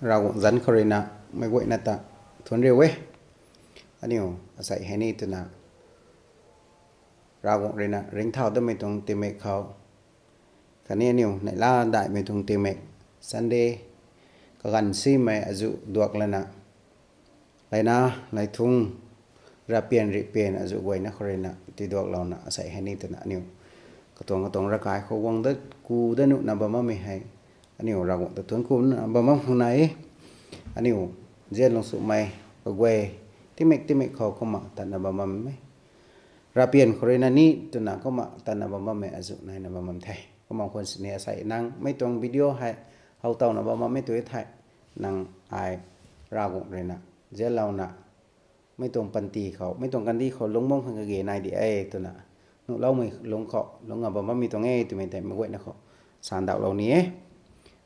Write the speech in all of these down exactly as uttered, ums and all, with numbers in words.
Ravguangc zanc khou ruina meic guayna ta thuanc riu e. Aniu asei hei ni twna Ravguangc ruina ringcthau damei tuang tingmik khou, khatni aniu neihla daihmei tuang tingmik Sunday kaganv simei azuh duak lana, laina, laithung, rapian rihpian azuh guayna khou ruina tiduaklouna asei hei ni twna aniu katuang katuang ravkai khou guang dat ku dat nuhna bam bammei hei aniu Ravguangc ta thuanc kuna bam bam khang nai e. Aniu nzianlungc sumei kaguay tingmik tingmik khou kumna tatna bam bam e. Rapian khou ruina ni twna kumna tatna bam bammei azuh naina bam bam the. Kumna khwan sini asei nang mei tuang video hei how tawna bam bammei tu thei, nang ai Ravguangc ruina nzianlouna mei tuang panty khou, mei tuang kandih khou lungc bam khang kage nai di e twna nuhloumei lungc khou lungcna bam bammei tuang e twmei tei meic guayna khou sandauhlou ni e.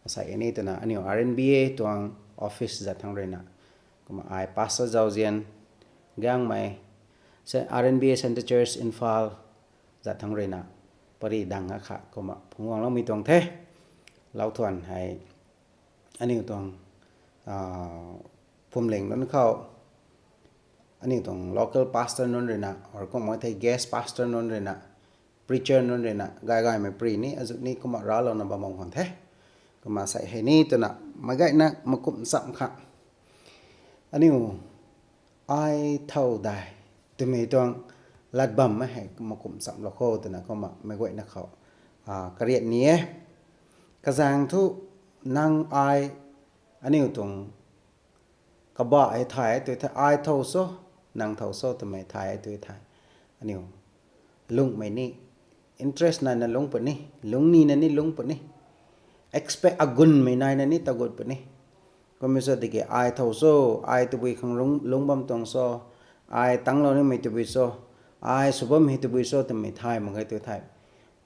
Asei ni twna aniu R N B A tuang office zat thangc ruina, kumna ai Pastor Zauzian Gangmei, R N B A Centre Church Imphal zat thangc ruina pary dang akhat kumna phungc guangloumei tuang the. Lauthuan hei aniu tuang phuamling nunc khou aniu tuang local pastor nunc ruina or kumna thei guest pastor nunc ruina, preacher nunc ruina gay gaymei pary ni azuh ni kumna raclouna bam bam khang the. Kumna asei hei ni twna meic guayna makum cham khang aniu ai thow dai twmei tuang lat bammei hei makum chamlou kho twna kumna meic guayna khou kariat ni e. Kazaeng thu nang ai aniu tuang kabah hei thay tu thei, ai thow cho, nang thow cho twmei thay tu thei, aniu lungcmei ni, interest naina lungc puni, lungc nina ni lungc puni, expect agunmei naina ni tagut puni. Kummei cho tiki ai thow cho, ai tabui khang lungc bam tuang cho, ai tanglou nimei tabui cho, ai sw bam hei tabui cho twmei thay mak ge tu thei,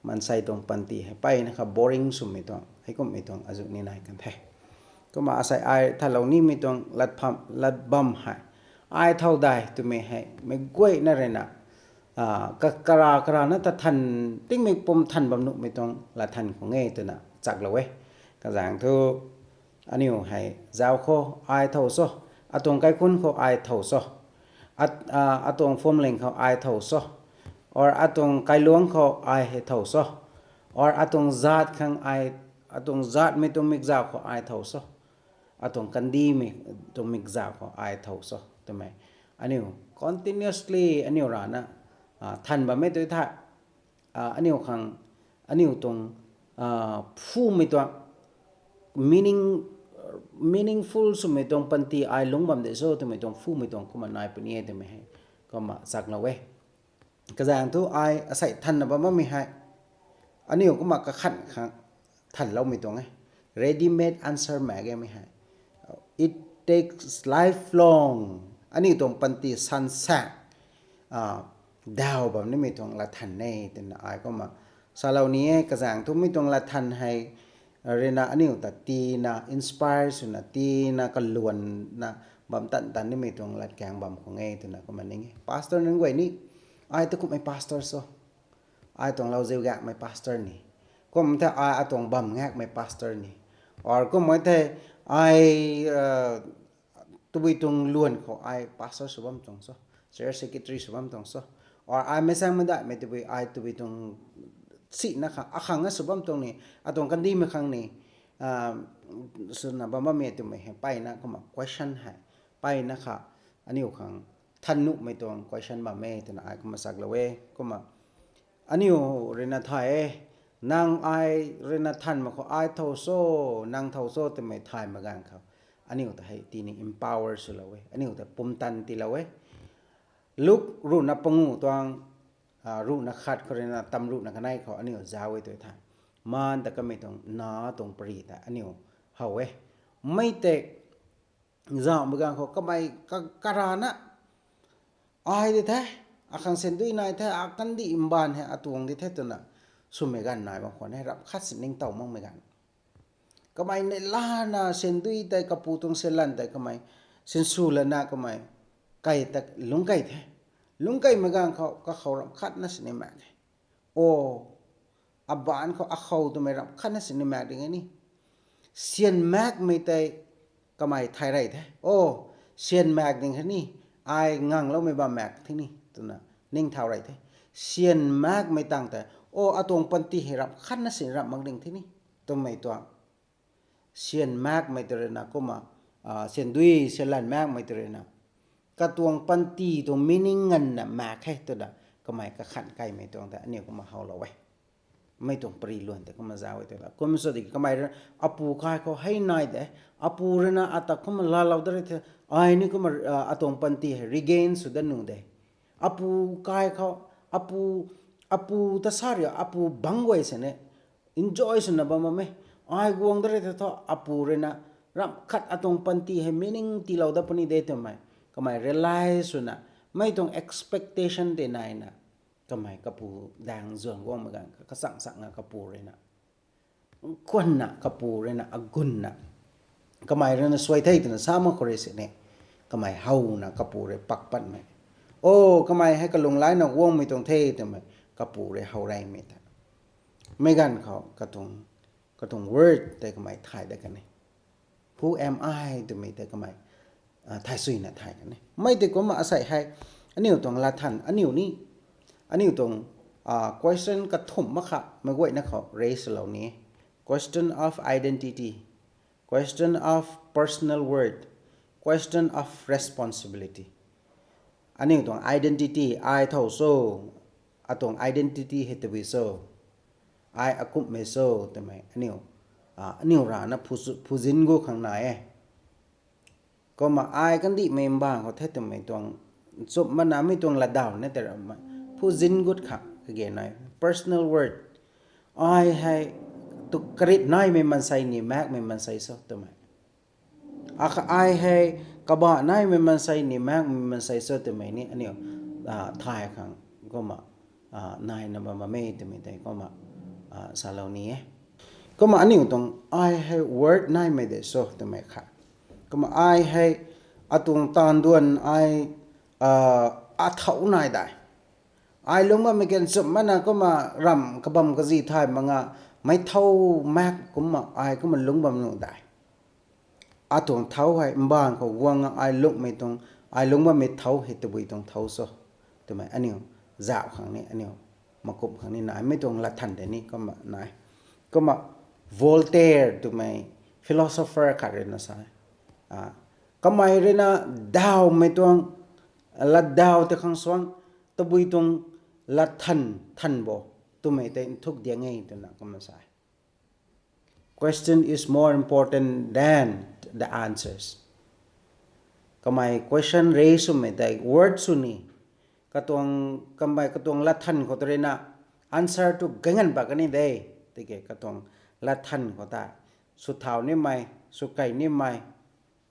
maansei tuang panty hei mpeyna kha boring swmei tuang, heikumhmei tuang azuh ni nai kan the. Kumna asei ai thalou nimei tuang lat bam hei, ai thow dai twmei hei meic guayna ruina kara karana ta than, tingmik pum than bam nuhmei tuang lat than khang e twna chaklou e. Kazaeng thu aniu hei zauc khou ai thow cho, atuang kaikhunc khou ai thow cho, atuang phuamling khou ai thow cho, or atuang kailuangc khou ai hei thow cho, or atuang zaat khang ai, atuang zaatmei tuang mikzauh khou ai thow cho, atuang kandihmei tuang mikzauh khou ai thow cho twmei aniu continuously aniu rana than bammei tu thei, aniu khang, aniu tuang phumei tuang meaning, meaningful swmei tuang panty ai lungc bam de cho twmei tuang phumei tuang kumna nai puni e twmei hei kumna chaklou e. Kazaeng thu ai asei thanna bam bammei hei aniu kumna kakhan khang thanloumei tuang e. Ready-made answer mak ge mei hei, it takes lifelong, aniu tuang panty sansak daw bam nimei tuang lat than e twna ai kumna salou ni e. Kazaeng thu mi tuang lat than hei ruina aniu ta tina inspire swna, tina kaluanna bam tan tan nimei tuang latkaeng bam khang e twna kumna ning e. Pastor nunc guay ni, ai tu kumhmei pastor cho, ai tuang lauziu gakmei pastor ni, kum thei ai atuang bam ngakmei pastor ni, or kum thei ai tabui tuang luan khou ai pastor sw bam tuang cho, church secretary sw bam tuang cho, or ai meic saengmei daihmei tabui, ai tabui tuang sina khang akhang a sw bam tuang ni, atuang kandihmei khang ni swna bam bammei twmei hei mpeyna kumna question hei mpeyna kha aniu khang than nuhmei tuang question bam e twna ai kumna chaklou e. Kumna aniu ruina thay e, nang ai ruina than mak khou ai thow cho, nang thow cho twmei thay mak ganv khou aniu ta hei tini empower swlou e, aniu ta pumtan tiilou e. Luk ruhna pangu tuang ruhna khat khou ruina tam ruhna kanei khou aniu zauc e tu thei, maan ta kamei tuang na tuang pary ta aniu how e. Mei tei zauhmei ganv khou kamei karana ai di the, akhang sandui nai the, akandih mbaanv hei atuang di the twna swmei ganv nai bam khwan e, ramh khat si ningtow makmei ganv. Kamei neihlana sandui tei, kapu tuang sanlan tei kamei sinsw lana kamei kai ta lungc kei the. Lungc keimei ganv khou kakhou ramh khatna sini mak e. O, abaanc khou akhou twmei ramh khatna sini mak ding e ni. Syan makmei tei kamei thay rey the. O, syan maek ding the ni, ai ngangloumei bam maek the ni twna ningthau rey the. Syan maekmei tang tei, o, atuang panty hei ramh khatna sin ramh mak ding the ni twmei tuang. Syan maekmei tei ruina kumna, syan dui syan lan maekmei tei ruina katuang panty tuang meaning nganvna maek khe twna kamei kakhan kaimei tuang tei aniu kumna howlou e. Mei tuang pari luan tei kumna zauc e twna kum sw di kamei ruina apu kai khou hei nai de. Apu ruina ata kumna laalou da rui the, ai ni kumna atuang panty hei regain sw dat nuh de. Apu kai khou, apu, apu ta sa ria, apu bangc guay sini enjoy swna bam bam e. Ai guang da rui the thu apu ruina ramh khat atuang panty hei meaning tiilou dat puni de twmei kamei realize swna, mei tuang expectation tei naina kamei kapu daeng zuan guangmei ganv kachang changna kapu ruina, kwanna kapu ruina agunna kamei ruina suai the twna sa mak khou rui sini kamei howna kapu rui pak patmei, o, kamei hei kalung laina guangmei tuang the twmei kapu rui how reymei ta. Mei ganv khou katuang word tei kamei thay dat kan e. Who am I twmei tei kamei thay suina thay kan e. Mei tei kumna asei hei aniu tuang latthan aniu ni, aniu tuang question kathumh mak kha meic guayna khou raise lou ni. Question of identity, question of personal worth, question of responsibility. Aniu tuang identity, ai thow cho, atuang identity hei tabui cho, ai akumhmei cho twmei aniu, aniu rana phuzin gu khang nai e. Kumna ai kandihmei mbaanv khou the twmei tuang, nchumh mana mi tuang latdaw na tei ra, phuzin gut kha kage nai personal worth. Ai hei tu karit naimei maansei ni maekmei maansei cho twmei, akha ai hei kabah naimei maansei ni maekmei maansei cho twmei ni aniu thay khang kumna naina bam bam e twmei tei kumna salou ni e. Kumna aniu tuang ai hei worth naimei de cho twmei kha, kumna ai hei atuang taanv duan ai athau nai dai. Ai lungc bammei kan nchumh mana kumna ramh kabam kazi thay mak nga, meic thau maek kumna ai kumna lungc bam nuh dai. Atuang thau hei mbaanv khou guang ai lungmei tuang, ai lungc bammei thau hei tabui tuang thau cho twmei aniu zauh khang ni aniu makumh khang ni naimei tuang latthan tei ni kumna nai. Kumna Voltaire twmei philosopher khat ruina sa, kamei ruina dawmei tuang latdaw tei khang suang tabui tuang latthan than bo twmei tei nthuk diang e twna kumna sa e. Question is more important than the answers. Kamei question raise swmei tei word sw ni, katuang, kamei katuang latthan khou tei ruina answer tu gangan pat kani de. Tiki katuang latthan khou ta sw thau nimei, sw kei nimei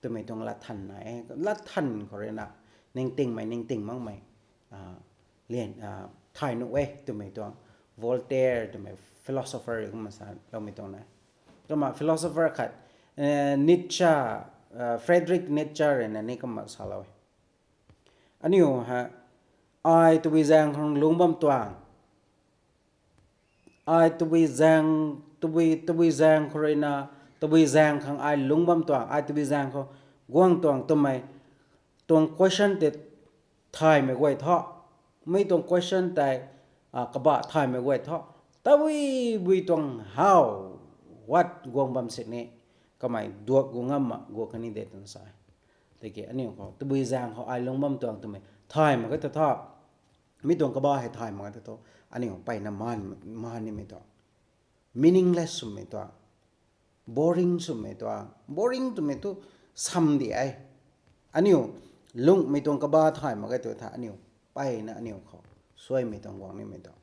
twmei tuang latthan nai e. Latthan khou ruina ningtingmei ningting makmei thay nuh e twmei tuang, Voltaire twmei philosopher kumna saloumei tuang na. Kumna philosopher khat, Nietzsche, Friedrich Nietzsche ruina ni kumna salou e. Aniu hei, ai tabui zaeng khang lungc bam tuang, ai tabui zaeng, tabui, tabui zaeng khou ruina, tabui zaeng khang ai lungc bam tuang, ai tabui zaeng khou guang tuang twmei tuang question tei thaymei guay thu, mi tuang question tei kabah thaymei guay thu, tabui bui tuang how, what guang bam sini, kamei duak gu ngamna guak kani de twna sa e. Tiki aniu khou tabui zaeng khou ai lungc bam tuang twmei thay mak ka ta thu, mi tuang kabah hei thay mak ka ta thu, aniu mpeyna maan, maan nimei tuang, meaningless swmei tuang, boring swmei tuang, boring twmei tu sam di e. Aniu lungmei tuang kabah thay mak ka tu tha aniu mpeyna aniu khou suaimei tuang guang nimei tuang,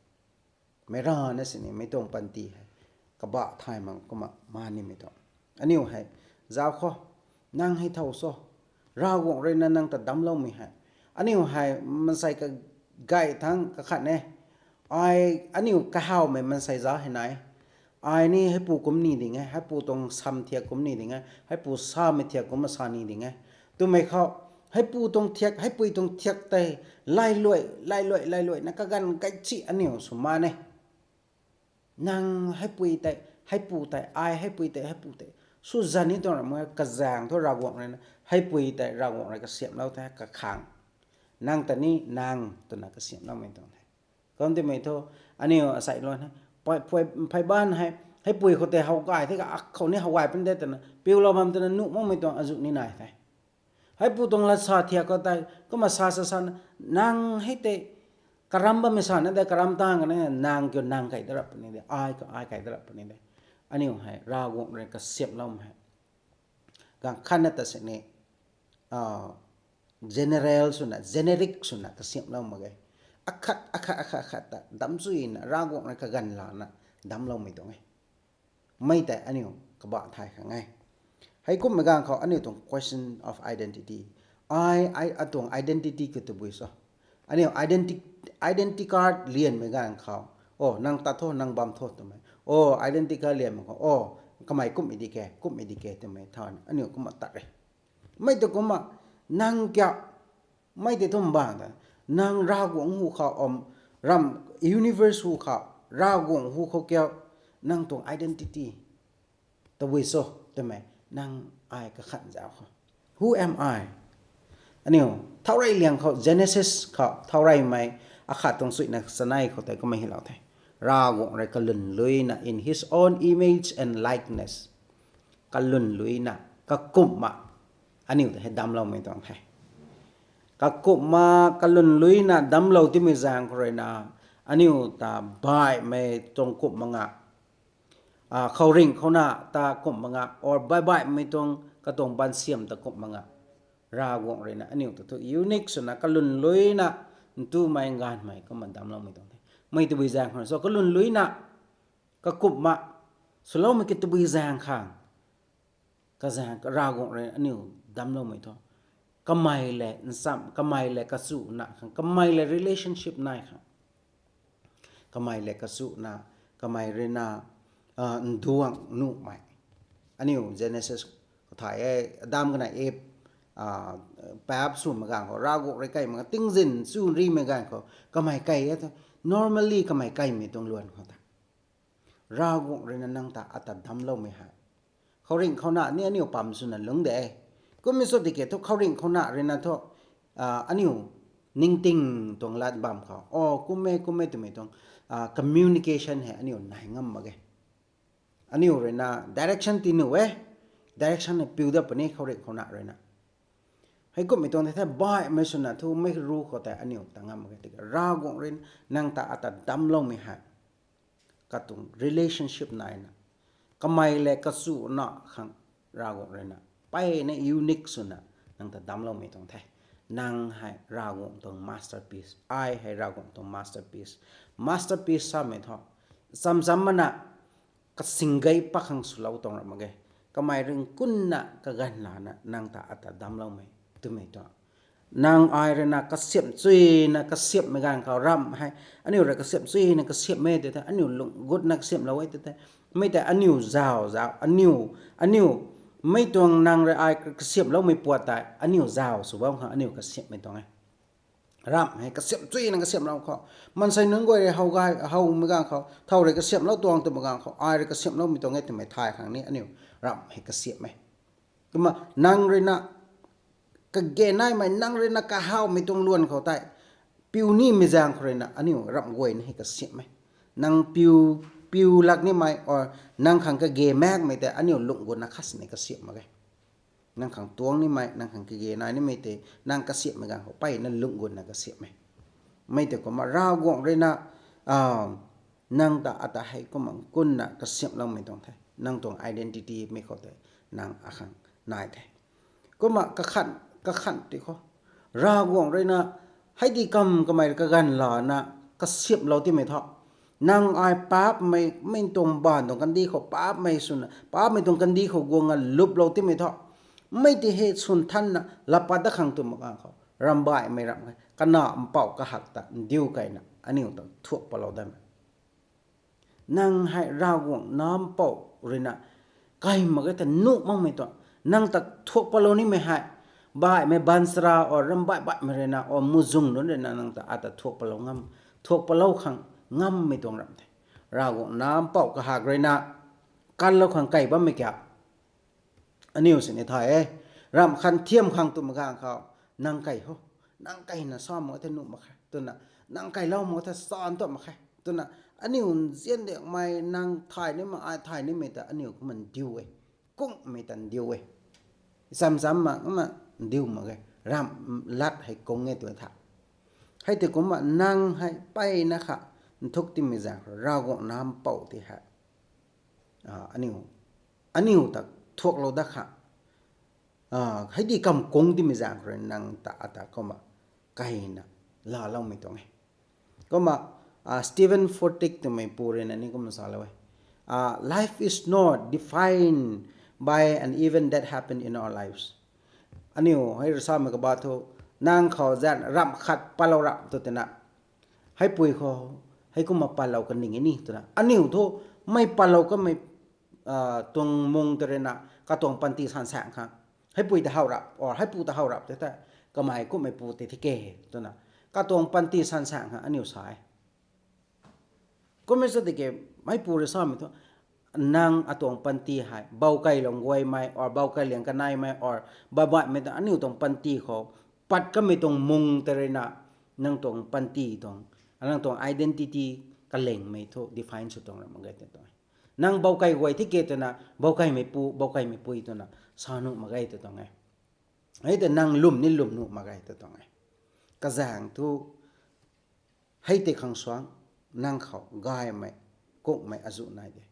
meic rana sini meic tuang panty hei kabah thay mak kumna maan nimei tuang. Aniu hei zauc khou, nang hei thow cho, Ravguangc ruina nang ta damcloumei hei, aniu hei maansei kagay thangc kakhat e. Ai, aniu kahawmei maansei zauc hei nai, ai ni heipu kumc ni ding e, heipu tuang sam thiak kumc ni ding e, heipu samei thiak kumc sa ni ding e twmei khou, heipu tuang thiak, heipui tuang thiak tei lailuai lailuai lailuaina kaganv gaysi aniu sw maan e. Nang heipui tei, heipu tei, ai heipui tei, heipu tei Sw zan ni tuang ramh e, kazaeng thu Ravguangc rui na, heipui tei Ravguangc rui kasiamhlou the, kakhang. Nang ta ni nang twna kasiamhloumei tuang the. Kum timei thu, aniu asei luan hei, phay, phay, phey ban hei, heipui khou tei how gay the ka, akhou ni how gay pun de twna, piulou bam twna nuh makmei tuang azuh ni nai the. Heipu tuang lat sa thiak khou tei, kumna sa sa sana, nang hei tei, karam bammei sana de, karam tang kana, nang kiu nang kai da rap puni de, ai ka ai kai da rap puni de. Aniu hei, Ravguangc rui kasiamhloumei hei. Gaanv khatna ta sini, ah, general swna, generic swna kasiamhlou mak ge. Akhat, akhat, akhat, akhat ta, damcsuina, Ravguangc rui kaganv lana, damcloumei tuang e. Mei tei aniu kabah thay khang e. Heikumhmei gaanv khou aniu tuang question of identity. Ai, ai, atuang identity kiu tabui cho. Aniu identi-, identity card lianmei gaanv khou. O, nang tat tho, nang bam tho twmei. O, identity card lianmei khou. O, kamei kumhmei di ke, kumhmei di ke twmei than. Aniu kumna tat re. Mei tu kumna, nang kiu, mei tei thu mbang ta. Nang Ravguangc hu khou, um, ramh, universe hu khou, Ravguangc hu khou kiu, nang tuang identity tabui cho twmei, nang ai kakhan zauc khou. Who am I? Aniu, thaureiliang khou, Genesis khou, thaureimei, akhat tuang suina chanei khou tei kumna hylou the. Ravguangc rui kalwn luina, in his own image and likeness. Kalwn luina, kakumhna, aniu ta hei damcloumei tuang the. Kakumhna, kalwn luina, damclou timei zaeng khou rui na, aniu ta baihmei tuang kumh mak nga, ah, khouringh khou na ta kumh mak nga, or baih baihmei tuang katuang bansiam ta kumh mak nga. Ravguangc rui na, aniu ta thu unique swna, kalwn luina, ntumei, nganvmei, kumna damcloumei tuang the. Mei tabui zaeng khou na, so kalwn luina, kakumhna, swloumei ki tabui zaeng khang. Kazaeng, Ravguangc rui aniu damcloumei thu. Kamei le, nchamc, kamei le kachuna khang, kamei le relationship nai khang. Kamei le kachuna, kamei rui na, ah, nduang nuhmei. Aniu Genesis khou thay e, Adam kana Eve, ah, paap swmei gaanv khou, Ravguangc rui kai mak nga tingzin chu rimei gaanv khou, kamei kai e thu, normally kamei kaimei tuang luan khou ta. Ravguangc rui na nang ta ata damcloumei hei. Khouringh khou na ni aniu pam swna lungc de. Kummei sw tiki thu khouringh khou na rui na thu, ah, aniu ningting tuang lat bam khou. O, kum e, kum e twmei tuang, ah, communication hei aniu nai ngam mak ge. Aniu rui na direction tii nuh e. Direction hei piu dat puni khouringh khou na rui na. Heikumhmei tuang tei the baihmei swna thu mei ru khou tei aniu ta ngam mak ge tiki Ravguangc rui nang ta ata damcloumei hei. Katuang relationship naina. Kamei le kachuna khang Ravguangc rui na. Mpeyna unique swna nang ta damcloumei tuang the. Nang hei Ravguangc tuang masterpiece. Ai hei Ravguangc tuang masterpiece. Masterpiece samei thu, cham cham mana kasing gay pakhang swlou tuang ram mak ge. Kamei ringkunna kaganv lana nang ta ata damcloumei twmei tuang. Nang ai rui na kasiamh chuyna kasiamhmei gaanv khou ramh hei. Aniu rui kasiamh chuyna kasiamhmei tei the, aniu lung gutna kasiamhlou e tei the. Mei tei aniu zauc zauc, aniu, aniu, mei tuang nang rui ai kasiamhloumei puat tei, aniu zauc sw bam khang aniu kasiamhmei tuang e. Ramh hei kasiamh chuyna kasiamhlou khou. Maansei nunc guay rui how gay, howmei gaanv khou, thau rui kasiamhlou tuang twmei gaanv khou, ai rui kasiamhloumei tuang e twmei thay khang ni aniu ramh hei kasiamh e. Kumna nang rui na kage naimei, nang rui na kahawmei tuang luan khou tei, piu nimei zaeng khou rui na aniu ramh guayna hei kasiamh e. Nang piu, piu lak nimei, or nang khang kage maekmei tei aniu lung gutna khat sini kasiamh mak ge. Nang khang tuang nimei, nang khang kage nai nimei tei, nang kasiamhmei gaanv khou mpeyna lung gutna kasiamh e. Mei tei kumna Ravguangc rui na, ah, nang ta ata hei kumna nkunna kasiamhloumei tuang the. Nang tuang identity mei khou tei, nang akhang nai the. Kumna kakhan, kakhan ti khou. Ravguangc rui na, hei di kam kamei rui kaganv lana, kasiamhlou timei thu. Nang ai paapmei, mei tuang baanv tuang kandih khou paapmei swna, paapmei tuang kandih khou guang nga luplou timei thu. Mei ti hei swn thanna, laa pat dat khang twmei gaanv khou. Ramh baihmei ramh khe, kana mpouh kahak ta, ndiu keyna, aniu ta thuak palou datmei. Nang hei Ravguangc nampouh rui na, kai mak ge ta nuh makmei tuang, nang ta thuak palou nimei hei, baihmei baanchara or ramh baih baihmei rui na, or muhzwng nunc rui na nang ta ata thuak palou ngam, thuak palou khang ngammei tuang ramh the. Ravguangc nampouh kahak rui na, kanlou khang kai bammei kiu. aniu sini thay e. Ramh khat thiam khang twmei ganv khou, nang kai ho, nang kaina sa mak the nuh mak khe twna, nang kailou mak the sa ntuak mak khe twna, aniu nzian diakmei nang thay nimei ai thay nimei ta aniu kumna ndiu e. Kungmei ta ndiu e. Cham cham ma kumna ndiu mak e. Ramh lat hei kung e tw tha. Hei tei kumna nang hei mpeyna kha nthuk timei zaeng khou Ravguangc nac mpouh ti hei, aniu, aniu ta thuaklou dat kha, hei di kam kung timei zaeng khou rui nang ta ata kumna kaina laaloumei tuang e. Kumna Stephen Furtick twmei pu rui na ni kumna salou e, life is not defined by an event that happened in our lives. Aniu hei rui samei kaba thu, nang khou zan ramh khat patlou rap tu tina, heipui khou, hei kumna patlou kaning e ni twna aniu thu, mei patlou kamei tuang mung tei rui na, katuang panty sansaeng khang, heipui ta how rap or heipu ta how rap tei tei, kamei kumhmei pu tei thi ke twna, katuang panty sansaeng khang aniu sa e. Kumna sa tiki, meipu rui samei thu, nang atuang panty hei bou kailung guaymei or bou kailiang kaneimei or babaihmei ta aniu tuang panty khou pat kamei tuang mung tei rui na, nang tuang panty tuang, nang tuang identity kalingmei thu define sw tuang ra mak ge tw tuang e. Nang bou kai guay thi ke twna bou kaimei pu, bou kaimei pui twna sa nuh mak ge tw tuang e. Hei tei nang lwm ni lwm nuh mak ge tw tuang e. Kazaeng thu, hei tei khang suang, nang khou gaymei, kungmei azuh nai de.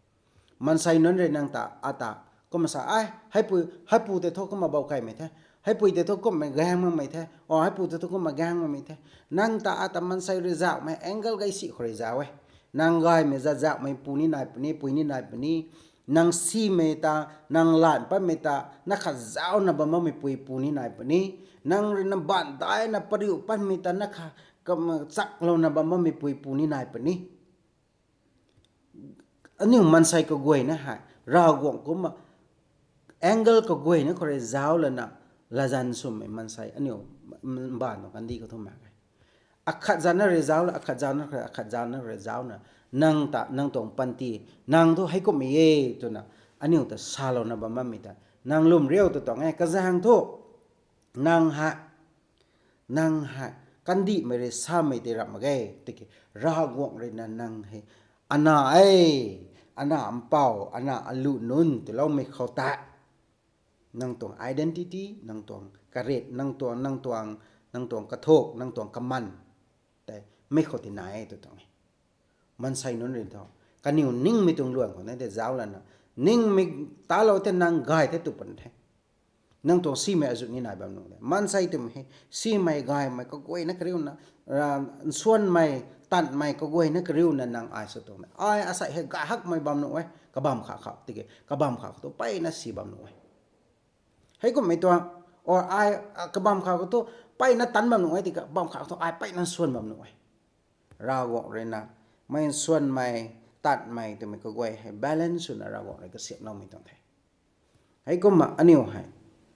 Maansei nunc rui nang ta ata kumna sa e, heipu tei thu kumna bou kaimei the, heipui tei thu kumna gaeng makmei the, or heipu tei thu kumna gaeng makmei the. Nang ta ata maansei rui zauhmei angle gay si khou rui zauh e. Nang gaymei zat zauhmei pu ni nai puni, pui ni nai puni. Nang simei ta, nang lan patmei ta na khat zauhna bam bammei pui pu ni nai puni. Nang rui na baanv daina pariu patmei ta na khat chaklouna bam bammei pui pu ni nai puni. Aniu maansei kaguayna hei Ravguangc kumna angle kaguayna khou rui zauc lana, latzan swmei maansei aniu mbaanv tuang kandih khou thu mak e. Akhat zana rui zauc la, akhat zana khou rui, akhat zana rui zaucna, nang ta, nang tuang panty, nang thu heikumhmei e twna aniu ta salouna bam bammei ta nang lwm riu tw tuang e. Kazaeng thu, nang hei, nang hei kandihmei rui samei tei ramh mak ge, tiki Ravguangc rui na nang hei ana e, ana mpouh, ana aluh nunc twloumei khou tei, nang tuang identity, nang tuang karit, nang tuang, nang tuang, nang tuang kathuk, nang tuang kaman tei mei khou tei nai e tw tuang e. Maansei nunc rui thu, kaniw ningmei tuang luan khou na tei zauc lana, ningmei talou the nang gay the tw pun the. Nang tuang simei azuh ni nai bam nuh de. Maansei twmei hei simei gaymei kaguayna kariuna, nsuanmei, tanmei kaguayna kariuna nang ai sw tuang de. Ai asei hei gay hakmei bam nuh e, kabam kha khou, tiki kabam kha khou thu mpeyna si bam nuh e. Heikumhmei tuang, or ai, kabam kha khou thu mpeyna tan bam nuh e, tiki kabam kha khou thu ai mpeyna nsuan bam nuh e. Ravguangc rui na, mei nsuanmei, tanmei twmei kaguay hei balance swna Ravguangc rui kasiamhloumei tuang the. Heikumna aniu hei,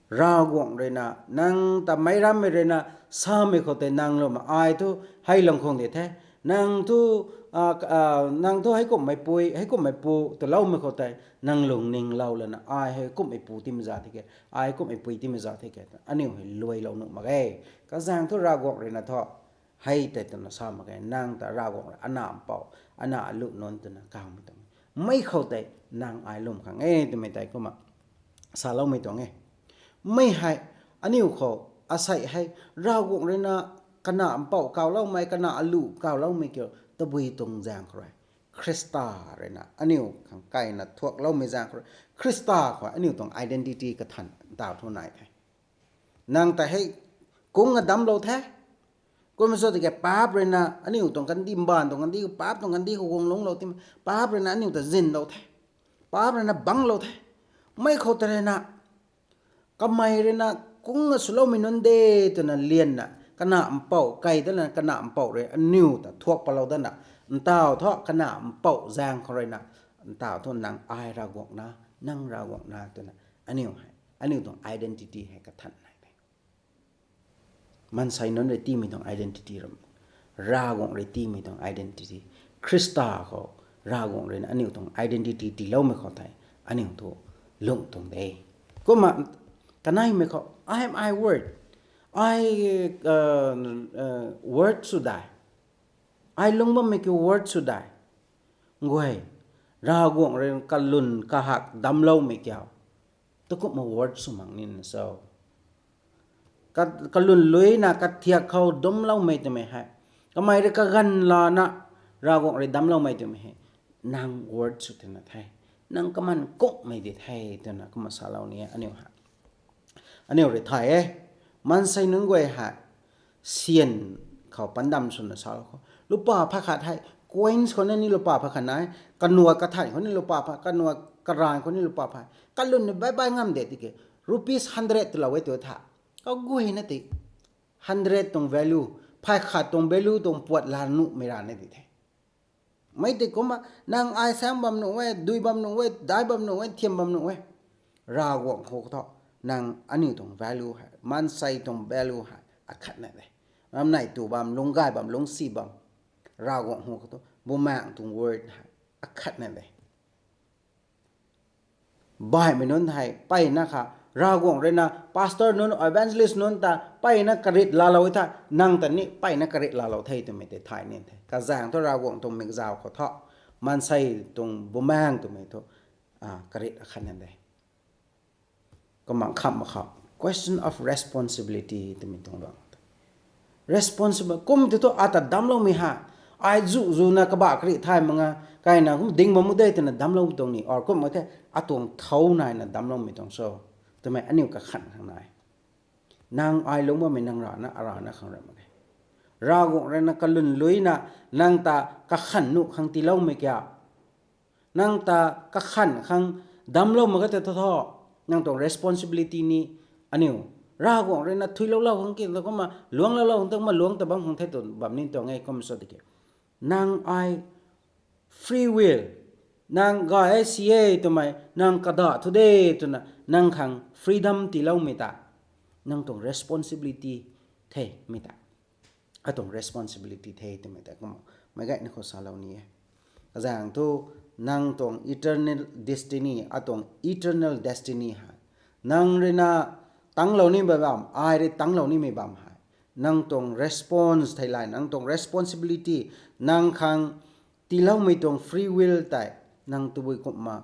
Ravguangc rui na, nang ta meic rammei rui na, samei khou tei nang lwm ai thu, hei lang khang di the, nang thu, nang thu heikumhmei pui, heikumhmei pu twloumei khou tei, nang lungning lou lana, ai heikumhmei pu timei za the ke, ai kumhmei pui timei za the ke, aniu hei luailou nuh mak ge. Kazaeng thu Ravguangc rui na thu, hei tei twna sa mak ge, nang ta Ravguangc rui ana mpouh, ana aluh nunc twna kawmei tuang e. Mei khou tei nang ai lwm khang e twmei tei kumna saloumei tuang e. Mei hei, aniu khou, asei hei, Ravguangc rui na kana mpouh kawloumei, kana aluh kawloumei kiu tabui tuang zaeng khou rui, Khrista rui na aniu khang kaina thuakloumei zaeng khou rui, Khrista khou aniu tuang identity kathan ntaw thu nai the. Nang ta hei kung adamlou the. Kumna sw tiki paap rui na aniu tuang kandih, mbaanv tuang kandih, paap tuang kandih khou guang lungclou ti, paap rui na aniu ta zinlou the. Paap rui na banglou the. Mei khou tei rui na, kamei rui na kungna swloumei nunc de twna lianna, kana mpouh kai dana, kana mpouh rui aniu ta thuak palou dana, ntaw thu kana mpouh zaeng khou rui na, ntaw thu nang ai Ravguangc na, nang Ravguangc na twna, aniu hei, aniu tuang identity hei kathan nai the. Maansei nunc rui tiimei tuang identity ram, Ravguangc rui tiimei tuang identity, Khrista khou Ravguangc rui na aniu tuang identity tiiloumei khou tei, aniu thu lung tuang de. Kumna kaneimei khou, I am I word. I, uh, uh, word sw dai. Ai lungc bammei kiu word sw dai. Guay, Ravguangc rui kalwn kahak damcloumei kiu, tu kumna word sw mak nina cho? Ka-, kalwn luina kathiak khou damcloumei twmei hei, kamei rui kaganv lana Ravguangc rui damcloumei twmei hei, nang word sw tina the, nang kaman kungmei di the, twna kumna salou ni e aniu hei. Aniu rui thay e, maansei nunc guay hei, syan khou pandam swna salou khou, lupa phay khat hei, coins khou ni lupa phay khat nai, kanuai kathan khou ni lupa phay, kanuai karan khou ni lupa phay, kalwn ni bai bai ngam de tiki, rupees hundred twlou e tu tha, kaguayna ti, hundred tuang value, phay khat tuang value tuang puat la nuhmei ra ni di the. Mei tei kumna, nang ai saeng bam nuh e, dui bam nuh e, dai bam nuh e, thiam bam nuh e, Ravguangc hu khou thu, nang aniu tuang value hei, maansei tuang value hei akhatna de. Ramnei tu bam, lungc gay bam, lungcsi bam, Ravguangc hu khou thu Bumaengh tuang word hei akhatna de. Baihmei nunc hei mpeyna kha, Ravguangc rui na pastor nunc, evangelist nunc ta mpeyna karit laalou e tha, nang ta ni mpeyna karit laalou the twmei tei thay ni the. Kazaeng thu Ravguangc tuang mikzau khou thu, maansei tuang Bumaengh twmei thu, a, karit akhatna de. Kumna khamh mak khou, question of responsibility twmei tuang luang. Responsible, kum tei thu ata damcloumei hei, ai zu zuna kabah kari thay mak nga, kaina kum ding bam mu de twna damclou tuang ni, or kum mak the, atuang thau naina damcloumei tuang cho, twmei aniu kakhan khang nai. Nang ai lungc bammei nang rana, arana khang ram mak ge. Ravguangc rui na kalwn luina, nang ta kakhan nuh khang tiiloumei kiu, nang ta kakhan khang damclou mak ge tei thu thu, nang tuang responsibility ni, aniu, Ravguangc rui na thuiloulou khang ki ta kumna, luangloulou khang ta kumna, luangc ta bam khang the tw bam ni tuang e kum sw tiki. Nang ai free will, nang gay e si e twmei, nang kadah thu de twna, nang khang freedom tiiloumei ta, nang tuang responsibility the mei ta. Atuang responsibility the twmei ta kumna, meic gayna khou salou ni e. Kazaeng thu, nang tuang eternal destiny, atuang eternal destiny hei, nang rui na tanglou nimei bam, ai rui tanglou nimei bam hei, nang tuang response thei lay, nang tuang responsibility, nang khang tiiloumei tuang free will tei, nang tabui kumna,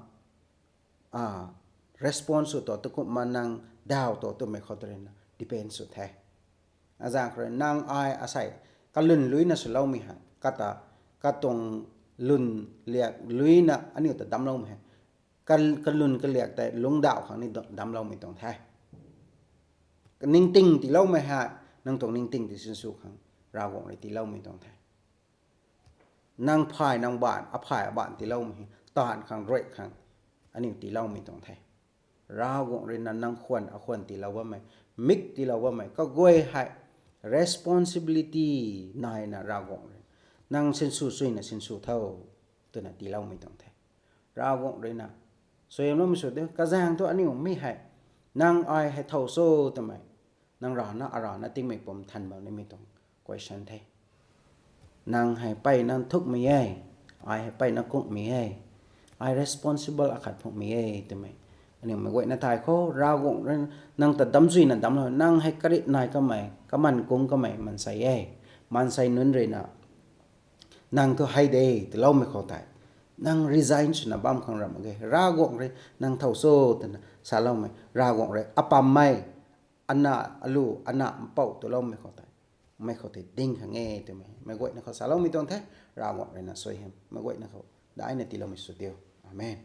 a, response sw tu, tu kumna nang daw tu twmei khou tei rui na depend sw the. Azaeng khou rui nang ai asei kalwn luina swloumei hei, kata, katuang lwn liak luina aniu ta damcloumei hei, ka-, kalwn kaliak tei lungcdauh khang ni da-, damcloumei tuang the. Ningting tiiloumei hei, nang tuang ningting tei sinsw khang Ravguangc rui tiiloumei tuang the. Nang phay nang baanv, aphay abaanv tiiloumei hei, taanv khang, rui khang, aniu tiiloumei tuang the. Ravguangc rui na nang khwan, akhwan tiilou bammei, mik tiilou bammei kaguay hei, responsibility naina Ravguangc rui, nang sinsw suina sinsw tho, twna tiiloumei tuang the. Ravguangc rui na suaihiamloumei sw diu, kazaeng thu aniu mi hei, nang ai hei thow cho twmei, nang rana arana tingmei pum than bam nimei tuang question the. Nang hei mpeyna nthukmei e, ai hei mpeyna kungmei e, ai responsible akhat phungmei e twmei, aniu meic guayna thay khou, Ravguangc rui nang ta damcsuina damclou, nang hei karit nai kamei, kaman kung kamei maansei e, maansei nunc rui na, nang thu hei de tiiloumei khou tei, nang resign swna bam khang ram mak ge. Ravguangc rui nang thow cho twna saloumei, Ravguangc rui apammei, ana alu, ana mpouh tiiloumei khou tei, mei khou tei ding khang e twmei meic guayna khou saloumei tuang the. Ravguangc rui na suaihiam meic guayna khou daina tiiloumei sw diu. Amen.